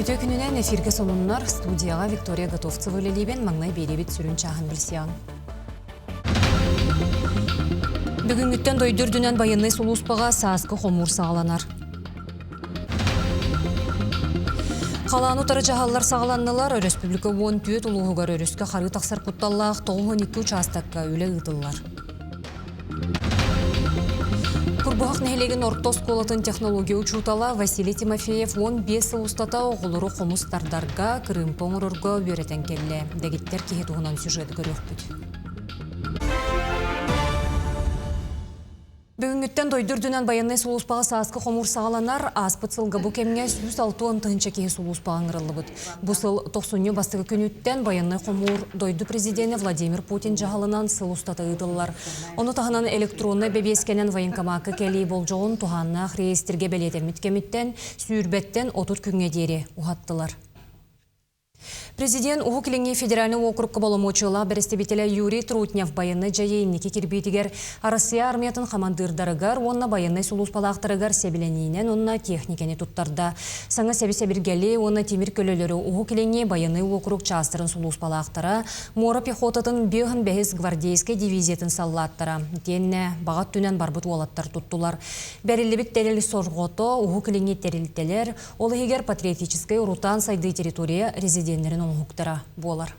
Үтүө күнүнэн эфиргэ сонуннар студияҕа Виктория Готовцева үлэлиибин маҥнай биэриэбит сүрүн чааһын билсиэҕиҥ. Бүгүҥҥүттэн дойду үрдүнэн байыаннай сулууспаҕа сааскы хомуур саҕаланар. Халаан утары дьаһаллар саҕаланнылар. Өрөспүүбүлүкэ 14 улууһугар өрүскэ харыы тахсар кутталлаах 92 учаастакка үлэ ыытыллар. Курбуһах нэһилиэгин орто оскуолатын технология учуутала Василий Тимофеев 15 сыл устата оҕолору хомус тардарга, кырыымпа оҥорорго үөрэтэн кэллэ. Дэгиттэр киһи туһунан сюжеты көрүөхпүт. Бүгүҥҥүттэн дойду үрдүнэн байыаннай сулууспаҕа сааскы хомуур саҕаланар. Ааспыт сылга бу кэмҥэ 160 тыһыынча киһи сулууспаҕа ыҥырыллыбыт. Бу сыл тохсунньу бастакы күнүттэн байыаннай хомуур дойду президенэ Владимир Путин дьаһалынан сыл устата ыытыллар. Ону таһынан электроннай бэбиэскэнэн военкомакка кэлии болдьоҕун туһааннаах реестргэ бэлиэтэммит кэмиттэн сүүрбэттэн 30 күҥҥэ диэри уһаттылар. Президент Уһук Илиҥҥи федеральнай уокурукка боломуочуйалаах бэрэстэбиитэлэ Юрий Трутнев байыаннай дьайыы инники кирбиитигэр Арассыйа армиятын хамандыырдарыгар уонна байыаннай сулууспалаахтарыгар сэбилэниинэн уонна техникэни туттарда. Саҥа сэби-сэбиргэли уонна тимир көлөлөрү Уһук Илиҥҥи байыаннай уокурук чаастарын сулууспалаахтара, муора пехотатын 55 гвардейскай дивизиятын саллааттара, итиэннэ баҕа өттүнэн барбыт уолаттар туттулар. Бэриллибит тэрил сорҕото Уһук Илиҥҥи тэрилтэлэр, Ол иһигэр патриотическай урутаан сайдыы территория резиденнэрин оҥоһуктара буолар.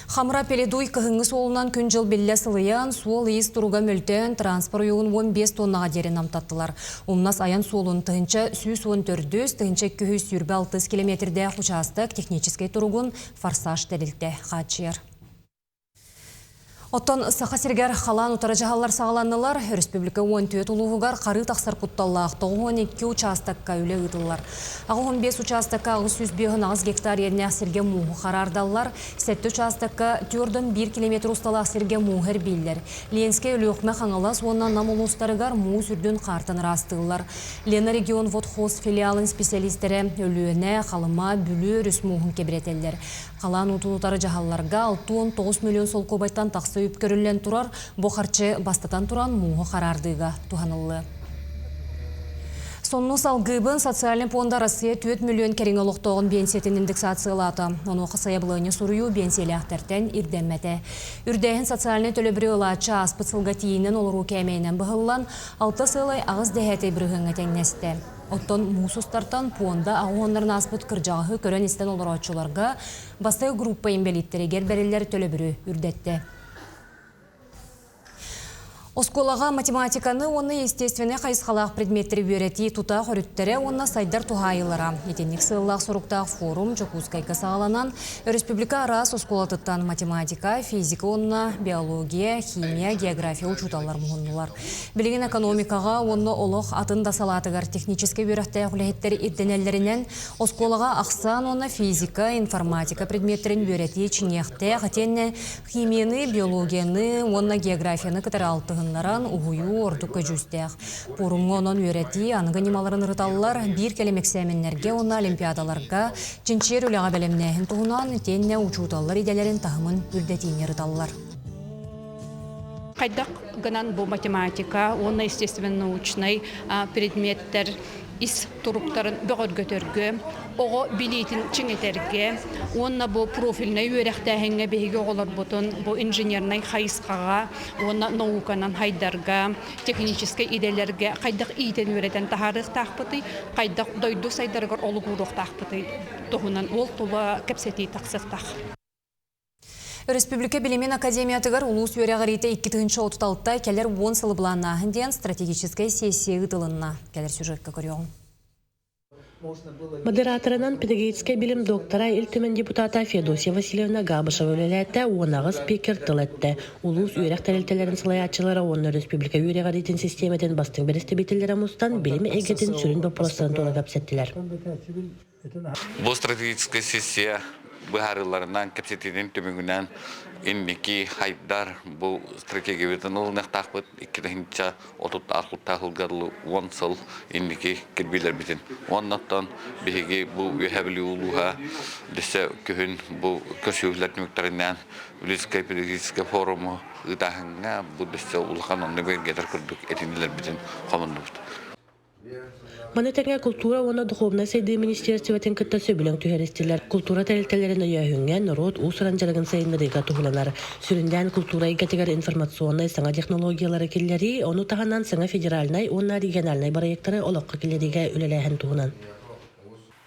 Хамра Пеледуй кыһыҥҥы суолунан күн-дьыл биллэ сылыйан, суол-иис туруга мөлтөөн, транспорт уйугун 15 тоннаҕа диэри намтаттылар. Умнас айан суолун 1114, 1226 километрдээх учаастак техническэй туругун «Форсаж» тэрилтэ хааччыйар. Оттон Саха сиригэр халаан утары дьаһаллар саҕаланнылар. Өрөспүүбүлүкэ 14 улууһугар харыы тахсар кутталлаах 92 учаастакка үлэ ыытыллар. 85 учаастакка 858 гектар иэннээх сиргэ мууһу хараардаллар. Сэттэ учаастакка 4,1 километр усталаах сиргэ мууһу эрбииллэр. Ленскэй, Өлүөхүмэ, Хаҥалас уонна Нам улуустарыгар муус үрдүн хаартан ыраастыыллар. Лена регион водхоз филиалын специалистэрэ Өлүөнэ, Халыма, Бүлүү өрүс мууһун кэбирэтэллэр. Халаан уутун утары дьаһалларга 69 миллион солкуобайтан тахса үп көрүллэн турар, бу харчы бастатан туран мууһу хараардыыга туһаныллыа. Сонну салгыыбын социальный пуонда Россия 4 миллион кэриҥэ олохтооҕун биэнсийэтин индексациялаата. Онуоха сайабылыанньа суруйуу биэнсийэлээхтэртэн ирдэммэтэ. Үрдээһин социальнай төлөбүрү ылааччы ааспыт сылга тиийинэн олоруу кээмэйинэн быһыллан, алта сыалай аҕыс дэһээтэй бырыһыаҥҥа тэҥнэстэ. Оттон муус устартан пуонда аҕыс ааспыт кырдьаҕаһы көрөн-истэн олорооччуларга бастакы группа инбэлииттэригэр бэриллэр төлөбүрү үрдэттэ. Оскуолаҕа математиканы уонна естественнэй хайысхалаах предметтэри үөрэтии тутаах өрүттэрэ уонна сайдар туһаайыылара. Итинник сыаллаах-соруктаах форум Дьокуускайга саҕаланан, өрөспүүбүлүкэ араас оскуолатыттан математика, физика уонна биология, химия, география учууталлар муһуннулар. Билигин экономикаҕа уонна олох атын да салаатыгар техническэй үөрэхтээх үлэһиттэр ирдэнэллэринэн, оскуолаҕа ахсаан уонна физика, информатика предметтэрин үөрэтии чиҥиэхтээх итиэннэ химияны, биологияны уонна географияны кытары алтыһыннаран уһуйуу ордук көдьүүстээх. Пуорумҥа онон үөрэтии аныгы ньымаларын ырыталлар, биир кэлим эксээмэннэргэ уонна олимпиадаларга чинчийэр үлэҕэ бэлэмнээһин туһунан итиэннэ учууталлар идэлэрин таһымын үрдэтиини ырыталлар. Хайдах гынан бу математика уонна естественно-научнай предметтэр ис туруктарын бөҕөргөтөргө, оҕо билиитин чиҥэтэргэ уонна бу профильнай үөрэхтээһиҥҥэ биһиги оҕолорбутун бу инженернай хайысхаҕа уонна науканан хайдарга, техническэй идэлэргэ хайдах иитэн үөрэтэн таһаарыахтаахпытый, хайдах дойду сайдарыгар олук ууруохтаахпытый туһунан ол тула кэпсэтии тахсыахтаах. Өрөспүүбүлүкэ билимин академиятыгар улуус үөрэҕириитэ 2036 кэлэр уон сылы былааннааһын диэн стратегическай сессия ыытылынна. Кэлэр сюжекка көрүөҕүҥ. Модераторынан педагогическай билим доктора, Ил Түмэн депутата Феодосия Васильевна Габышева үлэлээтэ, уонаҕы спикер тыл эттэ. Улуус үөрэх тэрилтэлэрин салайааччылара уонна республика үөрэҕириитин систиэмэтин бастыҥ бэрэстэбиитэллэрэ мустан билим эйгэтин сүрүн боппуруостарын тула кэпсэттилэр. Бу стратегическай сессия быһаарыыларынан, кэпсэтиитин түмүгүнэн инники хайдар бу стратегиябытын ылыныахтаахпыт 2030 сылга дылы 10 сыл инники кирбиилэрбитин. Уонна оттон биһиги бу Үөһээ Бүлүү улууһа дөссө күһүн бу көрсүһүүлэр түмүктэринэн Улицкай педагогическай форуму ыытааһыҥҥа бу дөссө улахан онно бигэргэтэр курдук этиниилэрбитин хомуннубут. Маны тэҥэ култуура уонна духуобунай сайдыы министиэристибэтин кытта сөбүлэҥ түһэристилэр. Култуура тэрилтэлэрин өйөөһүҥҥэ норуот уус-уран дьарыгын сайыннарыыга туһуланар. Сүрүннээн култуура эйгэтигэр информационнай саҥа технологиялары киллэрии, ону таһынан саҥа федеральнай уонна региональнай бырайыактары олоххо киллэриигэ үлэлээһин туһунан.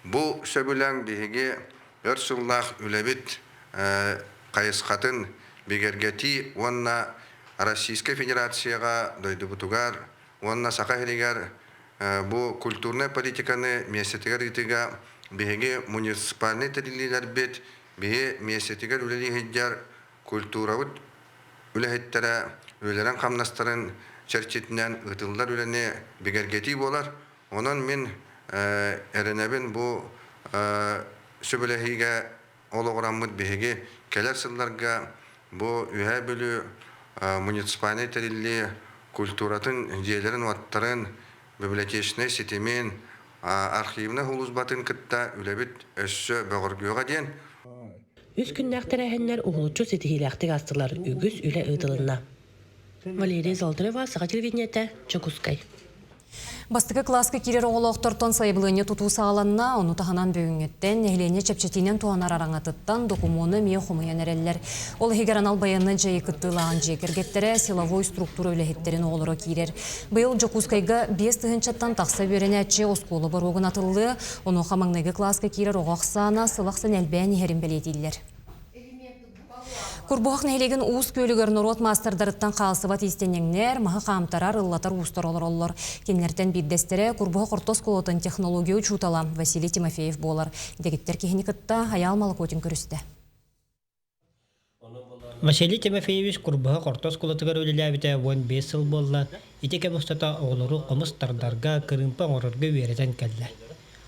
Бу сөбүлэҥ биһиги өр сыллаах үлэбит хайысхатын бигэргэтии уонна Российскай Федерацияҕа дойдубутугар уонна Саха сиригэр бу культурнай политиканы миэстэтигэр ыытыыга биһиги муниципальнай тэриллиилэрбит биһи миэстэтигэр үлэлии сылдьар культурабыт үлэһиттэрэ үлэлэрин-хамнастарын чэрчитинэн ыытыллар үлэни бигэргэтии буолар. Онон мин эрэнэбин бу сөбүлэһиигэ олоҕураммыт биһиги кэлэр сылларга бу Үөһээ Бүлүү муниципальнай тэриллии культуратын, дьиэлэрин-уоттарын, библиотечнай ситимин, архивнай сулууспатын кытта үлэбит өссө бөҕөргүөҕэ диэн. Үс күннээх тэрээһиннэр уһулуччу ситиһиилээхтик аастылар, үгүс үлэ ыытылынна. Валерия Золотарева, Саха телевидениетэ, Дьокуускай. Бастакы кылааска киирэр оҕолоохтортон сайабылыанньа тутуу саҕаланна, ону таһынан бүгүҥҥүттэн нэһилиэнньэ чэпчэтиинэн туһанар араҥатыттан докумуону эмиэ хомуйан эрэллэр. Ол иһигэр анал байыаннай дьайыы кыттыылааҕын дьиэ кэргэттэрэ, силовой структура үлэһиттэрин оҕолоро киирэр. Быйыл Дьокуускайга 5 тыһыынчаттан тахса үөрэнээччи оскуола боруогун атыллыа, онуоха маҥнайгы кылааска киирэр оҕо ахсаана сыл ахсын элбээн иһэрин бэлиэтииллэр. Курбуһах нэһилиэгин Уус Күөлүгэр норуот маастардарыттан хаалсыбат иистэнньэҥнэр, маһы хаамтарар, ыллатар уустар олороллор. Кинилэртэн биирдэстэрэ Курбуһах орто оскуолатын технология учуутала Василий Тимофеев буолар. Дэгиттэр киһини кытта Айаал Молокотин көрүстэ. Василий Тимофеевич Курбуһах орто оскуолатыгар үлэлээбитэ 15 сыл буолла. Ити кэм устата оҕолору хомус тардарга, кырыымпа оҥорорго үөрэтэн кэллэ.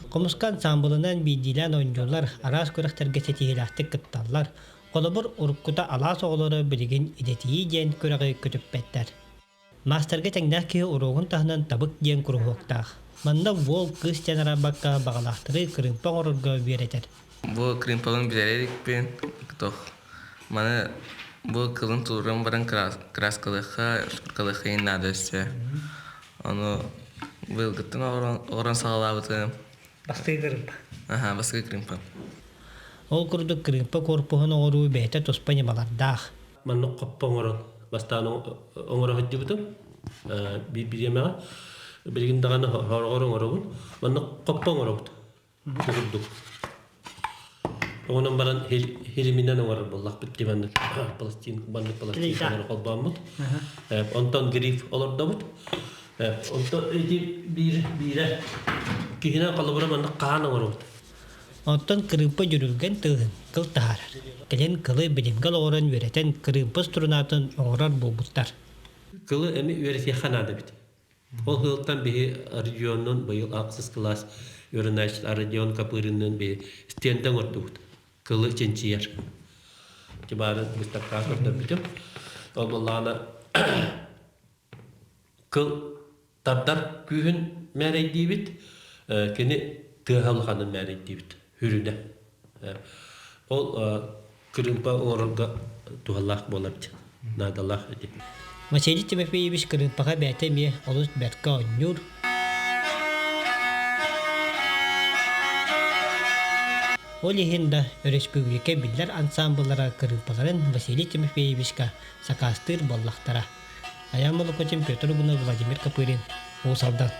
Хомуска ансаамбылынан биирдиилээн оонньуулар, араас күрэхтэргэ ситиһиилээхтик кытталлар. Холобур, уруккута алаас оҕолоро билигин идэтийии диэн күрэҕи көтүппэттэр. Маастарга тэҥнээх киһи уруогун таһынан табык диэн куруһуоктаах. Манна уол, кыыс диэн араарбакка баҕалаахтары кырыымпа оҥорорго үөрэтэр. Бу кырыымпабын билэр иликпин, тох маны бу кылын туруоран баран краскалыахха, шкуркалыахха иһин наада өссө. Ону быйылгыттан оҥорон саҕалаабытым. Бастакы кырыымпа. Аха, бастакы кырыымпа. Ол курдук кырыымпа корпуһун оҥоруу бэйэтэ туспа ньымалардаах. Маннык хоппо оҥорон бастаан оҥоро сылдьыбытым биир бириэмэҕэ. Билигин даҕаны хороҕор оҥоробун. Маннык хоппо оҥоробут. Бу курдук. Онон баран хилиминэн оҥорор буоллахпыт дии маннык пластин маннык пластинкалары холбооммут. Онтон гриф олордобут. Онтон ити биир биирэ киһинэн холобура маннык хаан оҥоробут. Оттон кырыымпа дьүрүлгэн тыаһын кыл таһаарар. Кэлин кылы билимгэ олоҕуран үөрэтэн кырыымпа струнатын оҥорор буолбуттар. Кылы эми үөрэтиэххэ наада эбит. Ол сылтан биһи Родионнун быйыл ахсыс кылаас үөрэнээччи Родион Копыринныын биһи стендэ оҥордубут. Кылы чинчийэр. Тибаары быыстапкаҕа көрдөрбүтүм. Ол буоллаҕына кыл тардар күүһүн мээрэйдиибит, кини тыаһа улаханын мээрэйдиибит, хүрүнэ. Ол кырыымпа оҥорорго туһалаах буолар наадалаах ити. Василий Тимофеевич кырыымпаҕа бэйэтэ эмиэ олус бэркэ оонньуур. Ол иһин да өрөспүүбүлүкэ биллэр ансаамбыллара кырыымпаларын Василий Тимофеевичка сакаастыыр буоллахтара. Айаан Молокотин, Петр Угунов, Владимир Копырин, Уус Алдан.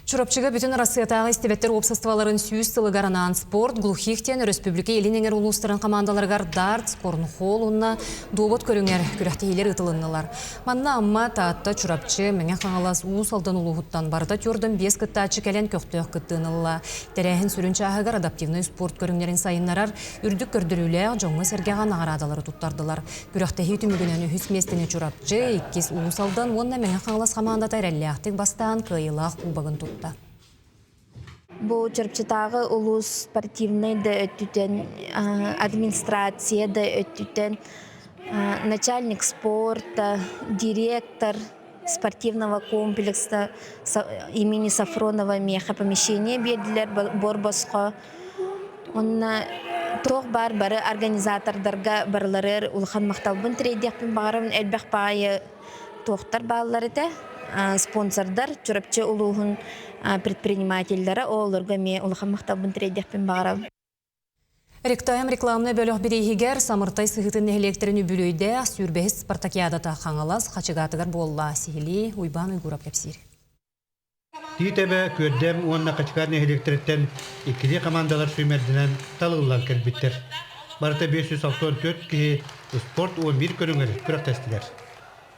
Чурапчыга бүтүн Арассыйатааҕы истибэттэр уопсастыбаларын 100 сылыгар анаан спорт глухих диэн өрөспүүбүлүкэ илин эҥэр улуустарын хамаандаларыгар дартс, корнхолл уонна дуобат көрүҥэр күрэхтэһиилэр ыытылыннылар. Манна Амма, Таатта, Чурапчы, Мэҥэ Хаҥалас, Уус Алдан улууһуттан барыта 45 кыттааччы кэлэн көхтөөх кыттыыны ылла. Тэрээһин сүрүн чааһыгар адаптивнай спорт көрүҥнэрин сайыннарар үрдүк көрдөрүүлээх дьоҥҥо-сэргэҕэ наҕараадалары туттардылар. Күрэхтэһии түмүгүнэн үһүс миэстэни Чурапчы, иккис Уус Алдан уонна Мэҥэ Хаҥалас хамаандата эрэллээхтик бастаан кыайыылаах кубогын тутта. Бу Чурапчытааҕы улуус спортивнай да өттүтэн, администрация да өттүтэн, начальник спорта, директор спортивного комплекса имени Сафронова миэхэ помещение биэрдилэр буор-босхо. Онно туох баар бары организатордарга барыларыгар улахан махталбын тириэрдиэхпин баҕарабын. Элбэх баайы туохтар бааллар этэ. спонсордар Чурапчы улууһун предпринимателлэрэ оҕолорго эмиэ улахан махталбын тириэрдиэхпин баҕарабын. Ректайм рекламнай бөлөх бирииһигэр Самыртай сыһыытын нэһилиэктэрин үбүлүөйдээх сүүрбэһис спартакиадата Хаҥалас Хачыгаатыгар буолла. Сиһилии Уйбаан Уйгуров кэпсиир. Тиит Эбэ, Күөрдэм уонна Хачыкаат нэһилиэктэриттэн иккилии хамаандалар сүүмэрдэнэн талыллан кэлбиттэр. Барыта 564 киһи спорт 11 көрүҥэр күрэхтэстилэр.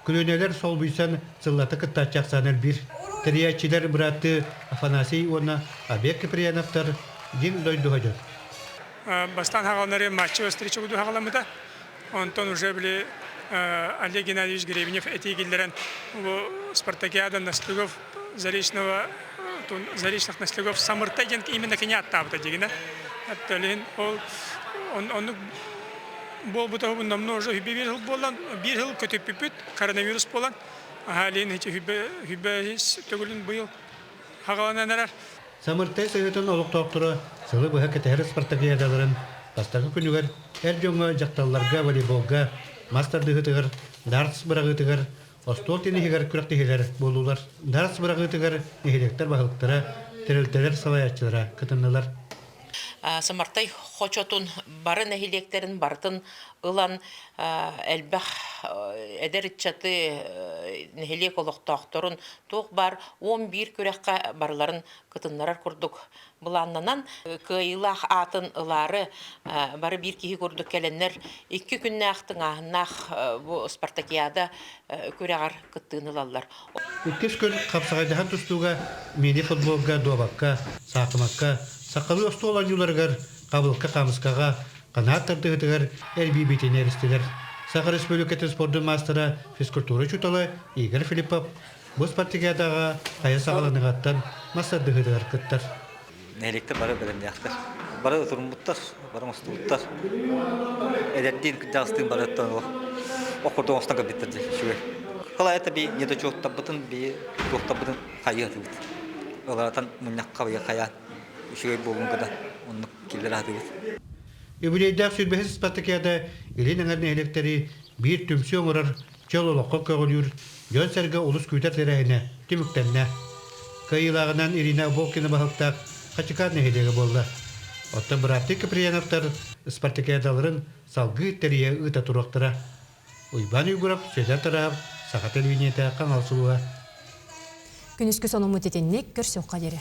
Көлүөнэлэр солбуйсан сыллата кыттааччы ахсаана элбиир. Тэрийээччилэр бырааттыы Афанасий уонна Абек Киприяновтар дьиҥ дойдуга дьон. Бастаан хаҕаланары матчы встреча куду хаҕаламмыта. Онтон уже били Олег Геннадьевич Гребнев этии киллэрэн бу спартакиада Наслюгов Заречного Заречных Наслюгов Самыртай диэн именно кини аттаабыта дигинэ. Оттон ол оннук буолбута номнуо уже үбэ биир сыл буолан биир сыл көтүппүппүт коронавирус буолан аһаалиин үбэ төгүлүн быйыл хагаланан эрэр. Самыртай сыһыытын олохтоохторо сылы быһа кэтэһэр спартакиадаларын бастакы күнүгэр эр дьоҥҥо, дьахталларга волейболга, мас тардыһыытыгар, дартс быраҕыытыгар, остуол тенниһигэр күрэхтэһиилэр буоллулар. Дартс быраҕыытыгар нэһилиэктэр баһылыктара, тэрилтэлэр салайааччылара кытыннылар. Самартай хочотун бары нэһилиэктэрин барытын ылан элбэх эдэр ыччаты нэһилиэк олохтоохторун туох баар 11 күрэххэ барыларын кытыннарар курдук былааннанан кыайыылаах аатын ылаары бары биир киһи курдук кэлэннэр икки күннээх тыҥааһыннаах бу спартакиада күрэҕэр кыттыыны ылаллар. Иккис күн хапсаҕайдаһан тустууга, мини-футболга, дуобакка, саахымакка, сахалыы остуол оонньууларыгар, хабылыкка-хаамыскаҕа, канаат тардыһыытыгар эрбии эристилэр. Саха Республикатын спордун маастара, физкультура учуутала Игорь Филиппов бу спартакиадаҕа хайа саҕаланыаҕыттан мас тардыһыытыгар кыттар. Нэһилиэктэр бары бэлэмнээхтэр. Бары туруммуттар, бары оҥостубуттар. Эдэрдиин, кырдьаҕастыын барыттан ох курдук оҥостон кэлбиттэр дии үчүгэй. Кылаайата би недочеттарбытын, би туохтарбытын хайыатыбыт. Ыларатан мунньахха быйа хайаан үчүгэй буолун гына оннук киллэрэ сатыыбыт. Үбүлүөйдээх сүүрбэһис спартакиада Илин эҥэр нэһилиэктэри биир түмсүү оҥорор чөл олоххо көҕүлүүр дьон-сэргэ олус күүтэр тэрээһинэ түмүктэннэ. Кыайыылааҕынан Ирина Оболкина баһылыктаах Хачыкаат нэһилиэгэ буолла. Оттон бырааттыы Киприяновтар спартакиадаларын салгыы тэрийэ ыыта туруохтара. Уйбаан Уйгуров, Сүөдэр Тараһов, Саха телевидениетэ, Хаҥалас улууһа. Күнүскү сонуммут итинник көрсүөххэ диэри.